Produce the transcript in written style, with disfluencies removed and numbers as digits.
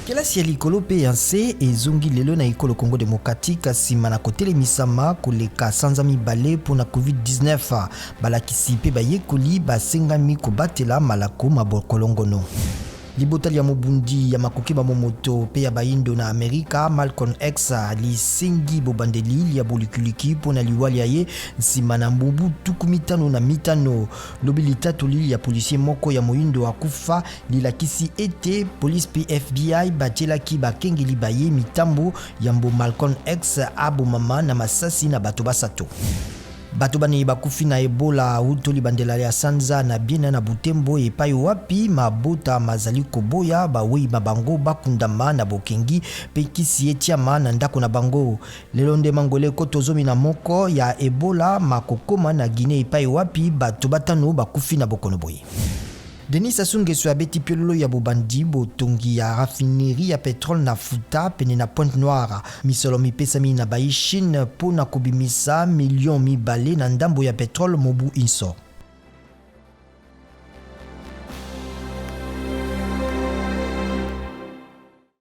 Kelasi ya likolo mpe ya nse ezongi lelo na ekolo Congo democratique nsima na kotelemisama koleka sanza mibale mpo na Covid-19. Balakisi mpe bayekoli basengami kobatela malako ma bokolongono. Libota lya mobundi ya makoki ma bomoto mpe ya bayindo na Amerika, Malcolm X, lisengi bobandeli lya bolukiluki mpo na liwa lya ye nsima na mobu 55. Lobi litatoli lya policier moko ya moyindo akufa lilakisi ete police mpe FBI batielaki bakengeli ba ye mitambo yambo Malcolm X abomama na masasi na bato basato. Bato banei bakufi na Ebola wuto libandela lya sanza na Biena na Butembo epai wapi mabota mazali koboya bawei ba bango bakundama na bokengi mpe nkisi etiama na ndako na bango. Lelo nde mangwele nkoto 11 ya Ebola makokoma na Guinee epai wapi bato batano bakufi na bokono boye. Denis Sassou Nguesso abeti piololo ya bobandi botongi ya raffinerie ya petrole na Fouta pene na Pointe Noire. Misolo mipesami na bayi Chine mpo na kobimisa millions mibale na ndambo ya petrole mobu inso.